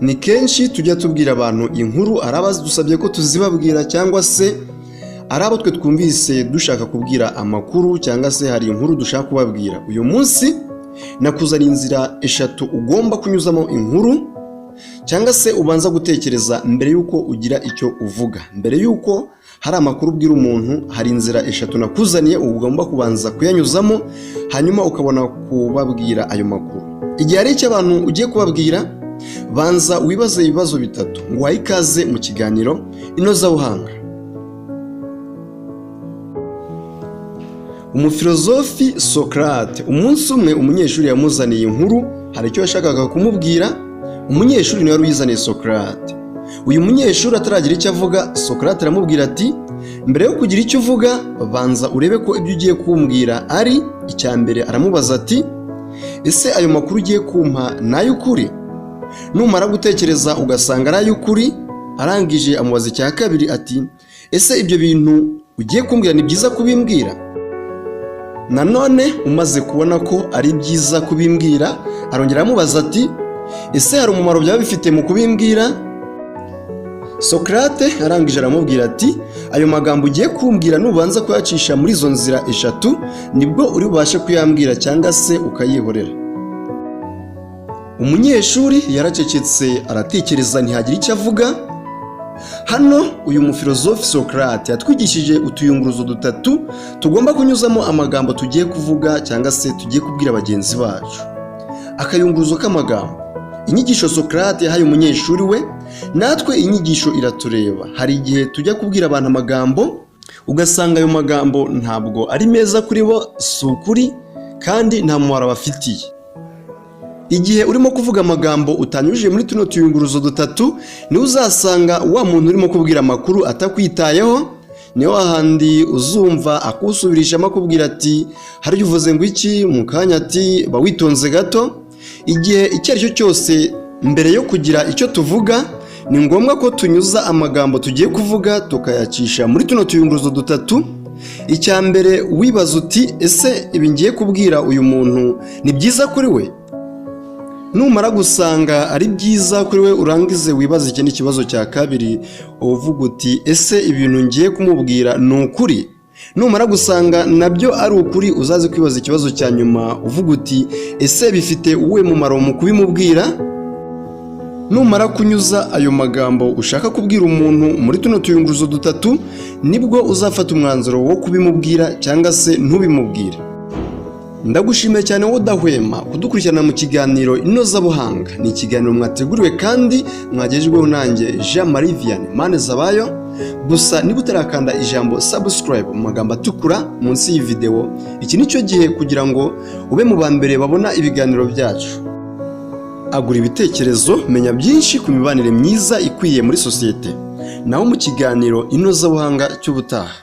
Ni kenshi tujya tubwira abantu inkuru, ari abadusabye ko tuzibabwira cyangwa se ari abo twe twumvise dushaka kubwira amakuru, cyangwa se hari inkuru dushaka kubabwira. Uyu munsi nakuzaniye inzira eshatu ugomba kunyuzamo inkuru, cyangwa se ubanza gutekereza mbere y'uko ugira icyo uvuga. Mbere y'uko hari amakuru ubwira umuntu, hari inzira eshatu nakuzaniye ugomba kubanza kuyanyuzamo, hanyuma ukabona kubabwira ayo makuru. Igihe hari icyo abantu ugiye kubabwira, banza wibaze ibibazo bitatu. Nguhaye ikaze mu kiganiro Inozabuhanga. Umufilozofi Socrate, umunsi umwe umunyeshuri yamuzaniye inkuru, hari icyo yashakaga kumubwira. Umunyeshuri niwe wari uyizaniye Socrate. Uyu munyeshuri ataragira icyo avuga, Socrate aramubwira ati: "Mbere yo kugira icyo uvuga, banza urebe ko ibyo ugiye kumbwira ari icya mbere." Aramubaza ati: "Ese ayo makuru ugiye kumpa ni ay'ukuri?" Numara gutekereza ugasanga ari ay'ukuri, arangije amubaza icya kabiri ati: "Ese ibyo bintu ugiye kumbwira ni byiza kubimbwira?" Nanone umaze kubona ko ari byiza kubimbwira, arongera aramubaza ati: "Ese hari umumaro byaba bifite mu kubimbwira?" Socrate arangije aramubwira ati: "Ayo magambo ugiye kumbwira, nubanza kuyacisha muri izo nzira eshatu, nibwo uri bubashe kuyambwira cyangwa se ukayihorera." Umunyeshuri yaracecetse, aratekereza, ntihagira icyo avuga. Hano uyu mufilozofi Socrate yatwigishije utuyunguruzo dutatu tugomba kunyuzamo amagambo tugiye kuvuga cyangwa se tugiye kubwira bagenzi bacu. Akayunguruzo k'amagambo. Inyigisho Socrate yahaye umunyeshuri we, natwe inyigisho iratureba. Hari igihe tujya kubwira abantu amagambo, ugasanga ayo magambo ntabwo ari meza kuri bo, si ukuri kandi nta mumaro abafitiye. Igihe urimo kuvuga amagambo utanyujije muri tuno tuyunguruzo dutatu, niwe uzasanga wa muntu urimo kubwira amakuru atakwitayeho. Niyo hahandi uzumva akusubirishamo, akubwira ati: "Harya uvuze ngo iki?" Mu kanya ati: "Ba witonze gato." Igihe icyo ari cyo cyose, mbere yo kugira icyo tuvuga, ni ngombwa ko tunyuza amagambo tugiye kuvuga, tukayacisha muri tuno tuyunguruzo dutatu. Icya mbere, wibaza uti: "Ese ibi ngiye kubwira uyu muntu ni byiza kuri we?" Numara gusanga ari byiza kuri we, urangize wibaze ikindi kibazo cya kabiri, uvuga uti: "Ese ibintu ngiye kumubwira ni ukuri?" Numara gusanga nabyo ari ukuri, uzaze kwibaza ikibazo cya nyuma, uvuga uti: "Ese bifite uwuhe mumaro mu kubimubwira?" Numara kunyuza ayo magambo ushaka kubwira umuntu muri tuno tuyunguruzo dutatu, nibwo uzafata umwanzuro wo kubimubwira cyangwa se ntubimubwire. Ndagushimiye cyane wowe udahwema kudukurikirana mu kiganiro Inozabuhanga. Ni ikiganiro mwateguriwe kandi mwagejejweho nanjye, Jean Marie Vianney Manezabayo. Gusa niba utarakanda ijambo "subscribe" mu magambo atukura munsi y'iyi videwo, iki ni cyo gihe kugira ngo ube mu ba mbere babona ibiganiro byacu. Agura ibitekerezo, menya byinshi ku mibanire myiza ikwiye muri sosiyete. Naho mu kiganiro Inozabuhanga cy'ubutaha.